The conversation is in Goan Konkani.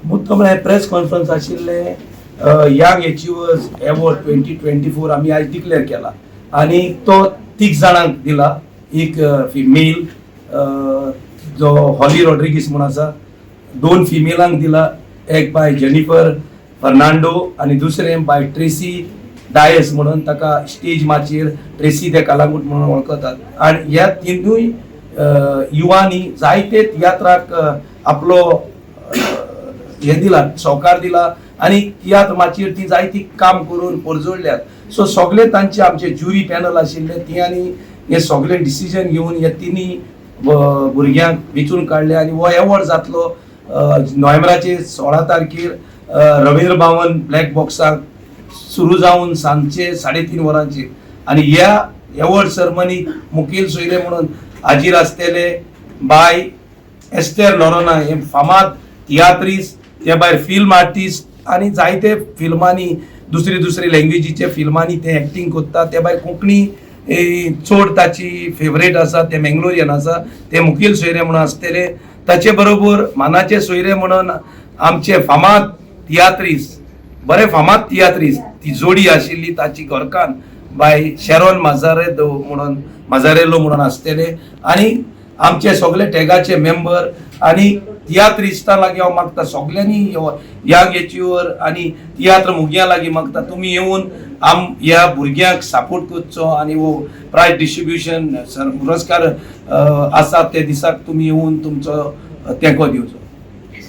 मुद्दो म्हळ्यार प्रेस कॉन्फरन्स आशिल्लें. Young Achievers Award 2024 आमी आयज डिक्लेअर केला आनी तो तीग जाणांक दिला. एक फिमेल जो हॉली रॉड्रिगीस म्हूण आसा, दोन फिमेलांक दिला, एक बाय जेनिफर फर्नांडो आनी दुसरें बाय ट्रेसी डायस म्हणून. ताका स्टेज माचयेर ट्रेसी ते कलांगूट म्हणून वळखतात. आनी ह्या तिनूय युवांनी जायते तियात्राक आपलो हें दिला, सहकार दिला आनी तियात्र माचयेर ती जायती काम करून परजळल्यात. सो सगळे तांचे आमचे ज्युरी पॅनल आशिल्ले, ती हे सगळे डिसिजन घेवन ह्या तिन्ही भुरग्यांक वेंचून काडले. आनी हो एवॉर्ड जातलो नोव्हेंबराचे 16 तारखेर रवींद्र भवन ब्लॅक बॉक्साक सुरू जावन सांजचे 3:30 वरांचेर. आनी ह्या एवॉर्ड सेरेमनीक मुखेल सोयरे म्हणून हाजीर आसतले बाय एस्तेर नोरोना, हे फामाद तियात्रीस्ट, ते भायर फिल्म आर्टिस्ट आनी जायते फिल्मांनी, दुसरी दुसरी लँग्वेजीचे फिल्मांनी ते एक्टींग करता. ते भायर कोंकणी चड ताची फेवरेट आसा. ते मेंगलोरियन आसा. ते मुखेल सोयरे म्हणून आसतले. ताचे बरोबर मानाचे सोयरे म्हणून आमचे फामाद तियात्रीस्ट, बरे फामाद तियात्रीस्ट, ती जोडी आशिल्ली ताची घरकान्न बाय शेरोन माजारेदो म्हणून, माजारेलो म्हणून आसतले. आनी आमचे सगळे टॅगाचे मेंबर आनी तियात्रिस्तां लागीं हांव मागता, सगल्यांनी यंग एचिवर आनी तियात्र मोगयां लागीं मागता, तुमी येवन आम ह्या भुरग्यांक सपोर्ट करचो आनी हो प्रायज डिस्ट्रिब्युशन, पुरस्कार आसा ते दिसाक तुमी येवन तुमचो तेंको दिवचो.